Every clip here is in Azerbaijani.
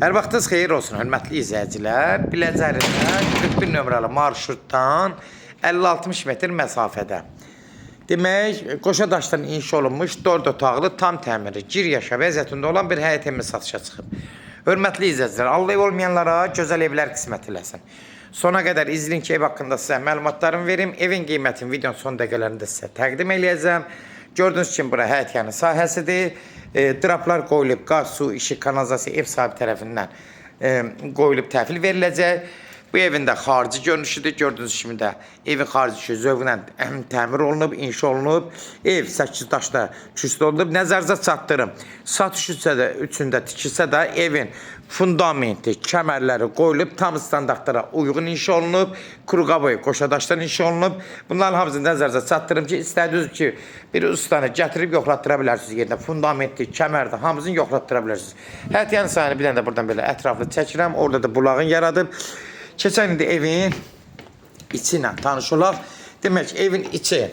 Hər vaxtınız xeyir olsun, hörmətli izləyicilər. Biləcərindən 41 nömrəli marşrutdan 50-60 metr məsafədə. Demək, qoşa daşdan inşa olunmuş 4 otaqlı tam təmiri, gir yaşa vəziyyətində olan bir həyət evimiz satışa çıxıb. Hörmətli izləyicilər, Allah ev olmayanlara gözəl evlər qismət eləsin. Sona qədər izləyin ki, ev haqqında sizə məlumatlarımı verim. Evin qiymətini videonun son dəqiqələrində sizə təqdim eləyəcəm. Gördüyünüz kimi bura həyət yanı sahəsidir. Draplar qoyulub, qaz, su, işıq, kanalizasiya ev sahibi tərəfindən qoyulub təhvil veriləcək. Bu evin də xarici görünüşüdür. Gördüyünüz kimi də evin xarici işi zövqlə təmir olunub, inşa olunub. Ev 8 daşda kürsü olunub. Nəzərinizə çatdırım. Satış üçün də, üçün də tikilsə də evin fundamenti, kəmərləri qoyulub, tam standartlara uyğun inşa olunub. Kruqavoy qoşa daşdan inşa olunub. Bunların hamısını nəzərinizə çatdırım ki, istədiyiniz ki, bir ustanı gətirib yoxlatdıra bilərsiniz yerində. Fundamenti, kəmərdə hamısını yoxlatdıra bilərsiniz. Həyət yanı sahəni bir dənə də buradan belə ətraflı çəkirəm. Orada da bulağın yaradıb. Keçən indi evin içi ilə tanış olaq. Demək, evin içi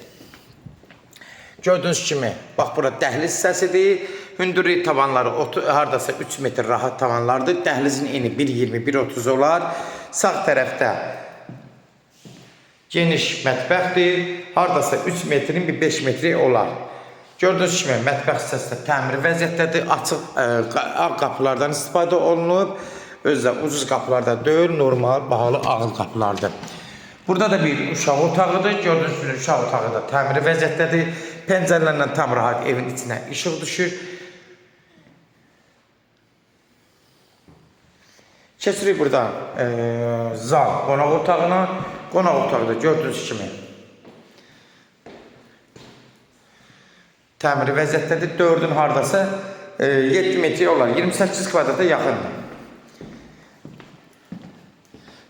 gördüyünüz kimi, bax bura dəhliz hissəsidir. Hündürlük tavanları hardasa 3 metr rahat tavanlardır. Dəhlizin eni 1.20, 1.30 olar. Sağ tərəfdə geniş mətbəxdir. Hardasa 3 metrin bir 5 metri olar. Gördüyünüz kimi mətbəx hissəsi də təmir vəziyyətdədir. Açıq ağ qapılardan istifadə olunub. Özü də ucuz qapılarda deyil, normal, bahalı ağıl qapılardır. Burada da bir uşaq otağıdır. Gördüyünüz kimi uşaq otağı da təmir vəziyyətdədir. Pəncərələrlə tam rahat evin içinə işıq düşür. Keçirik buradan zal qonaq otağına. Qonaq otağı da gördüyünüz kimi təmir vəziyyətdədir. 4-ün hardasa 7 metr olar. 28 kvadrata yaxındır.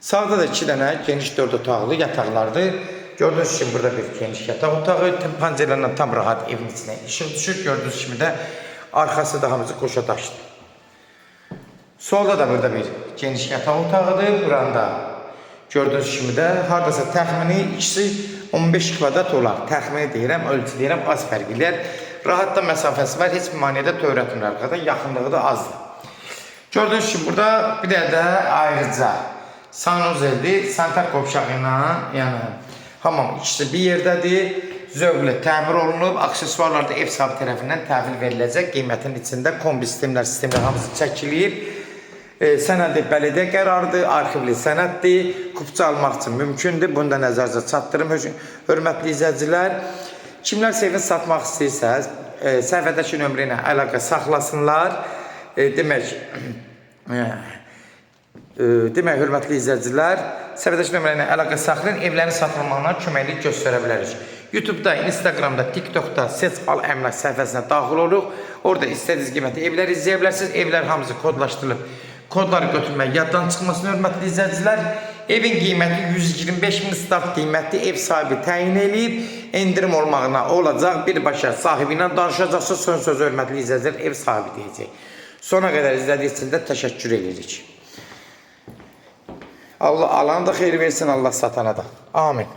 Sağda da 2 dənə geniş 4 otaqlı yataqlardır. Gördüyünüz kimi burada bir geniş yataq otağı, pəncərələrlə tam rahat evin içinə işıq düşür. Gördüyünüz kimi də arxası da hamısı qoşa daşdır. Solda da burada bir geniş yataq otağıdır. Buranda gördüyünüz kimi də hardasa təxmini ikisi 15 kvadrat olar. Təxmini deyirəm, ölçü deyirəm, az fərq eləyər. Rahatda məsafəsi var, heç bir maneə də törətmir arxadan, yaxınlığı da azdır. Gördüyünüz kimi burada bir dənə də ayrıca sanuzeldir, sanitar qovşağı ilə, yəni hamam ikisi bir yerdədir. Zövqlə təmir olunub, aksesuarlar da ev sahibi tərəfindən təhvil veriləcək. Qiymətin içində kombi sistemlər, hamısı çəkilib. Sənədi bələdiyyə qərarıdır, arxivli sənəddir. Kupça almaq üçün mümkündür. Bunu da nəzərinizə çatdırım, hörmətli izləyicilər. Kimlərsə evini satmaq istəyirsə, səhifədəki nömrə ilə əlaqə saxlasınlar. Demək, demək, hörmətli izləyicilər, səhifədəki nömrə ilə əlaqə saxlayın, evlərin satılmağına köməklik göstərə bilərik. YouTube'da, Instagram'da, TikTok'da Seç Al Əmlak səhifəsinə daxil oluruq. Orada istədiyiniz qiymətli evlər izləyə bilərsiniz. Evlər hamısı kodlaşdırılıb. Kodları götürmək yaddan çıxmasın, hörmətli izləyicilər. Evin qiyməti 125 min start qiymətli, ev sahibi təyin eləyib. Endirim olmağına olacaq. Birbaşa sahibi ilə danışacaqsınız. Son sözü hörmətli izləyicilər ev sahibi deyəcək. Sona qədər izlədiyiniz üçün də təşəkkür edirik. Allah alana da xeyir versin, Allah satana da. Amin.